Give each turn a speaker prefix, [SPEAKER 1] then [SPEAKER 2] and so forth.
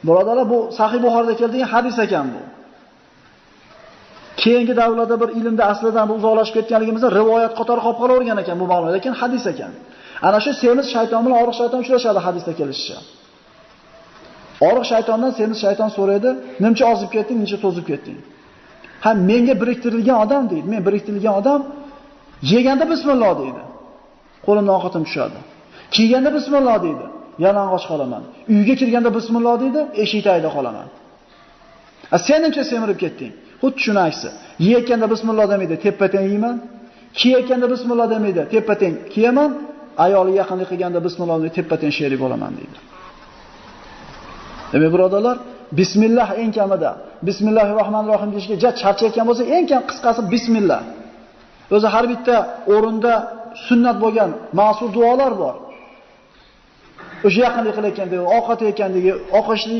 [SPEAKER 1] Birodarlar, bu Sahih Buxoriyda keladigan hadis ekan bu. Keyingi davrlarda bir ilmda aslidan uzoqlashib ketganligimizda rivoyat qatori qolib qolavergan ekan bu ma'lumot, lekin hadis ekan. Ana shu semiz shayton bilan oriq shayton uchrashadi hadisda kelishicha. Oriq shaytondan semiz shayton so'raydi, "Nimcha ozib ketding, nimcha to'zib ketding?" Ha, menga biriktirilgan odam deydi. Men biriktirilgan odam yeganda bismillah deydi. Qo'limdan ovqatim tushadi. Kiyganda bismillah deydi. Yalang'och qolaman. Uyga kirganda bismillah deydi, eshik tagida qolaman. A sen nimcha semirib ketding? Xuddi shuni aksi. Yeyotganda bismillah demaydi, tepa-teng yeyman. Kiyayotganda bismillah demaydi, tepa-teng kiyaman. Ayoli yaqinlik qilganda bismillah deydi, tepa-teng sherik bo'laman deydi. Demak, birodarlar, bismillah eng kamida bismillahirrohmanirrohim deyishga ja charchayotgan bo'lsa, eng kam qisqasi bismillah. O'zi har bitta o'rinda sunnat bo'lgan ma'sur duolar bor. O'sha yaqinlik qilayotganda, ovqat yeyotgandagi, ovqat